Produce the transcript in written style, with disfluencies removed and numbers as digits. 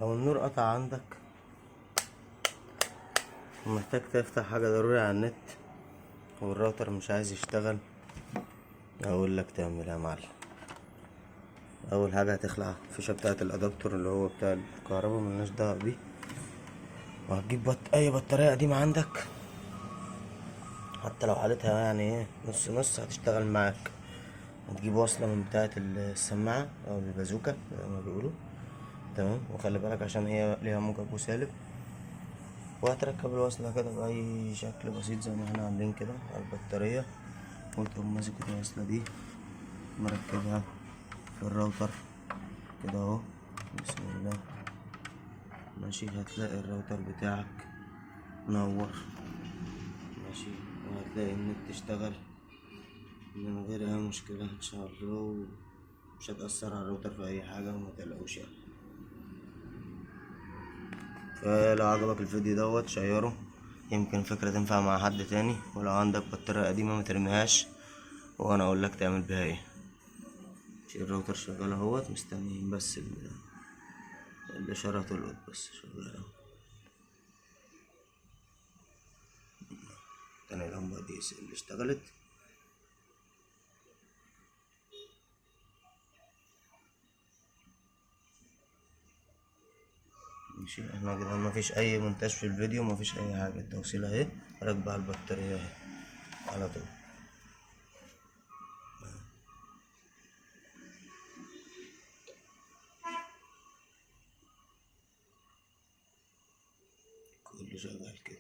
لو النور قطع عندك ومحتاج تفتح حاجة ضروري على النت والراوتر مش عايز يشتغل، اقول لك تعمل ايه يا معلم. اول حاجة هتخلع الفيشة بتاعة ال adaptor اللي هو بتاع الكهرباء، ملناش دعوة بيه، وهتجيب اي بطارية قديمة عندك، حتى لو حالتها يعني ايه نص نص هتشتغل معاك. هتجيب وصلة من بتاعة السماعة او البازوكة زي ما بيقولوا، تمام؟ وخلي بالك عشان هي ليها موجب وسالب. وهتركب الوصلة كده بأي شكل بسيط زي ما احنا عاملين كده على البطارية، وتقوم ماسك الوصلة دي مركبها في الراوتر كده اهو، بسم الله. ماشي، هتلاقي الراوتر بتاعك نور، ماشي، وهتلاقي النت اشتغل من غير اي مشكلة ان شاء الله، ومش هتأثر على الراوتر في اي حاجة، وما تقلقوش يعني. فلو عجبك الفيديو دوت شيره، يمكن فكرة تنفع مع حد تاني. ولو عندك بطارية قديمة ما ترميهاش، وانا اقول لك تعمل بيها ايه. الراوتر شغال اهوت، مستنيين بس الاشارة تلقط، بس شغال اهو. تاني لمبة دي اللي اشتغلت. ماشي، احنا كده مفيش اي مونتاج في الفيديو، مفيش اي حاجة. التوصيلة اهي راكبة على البطارية اهي على طول. كله شغال كده.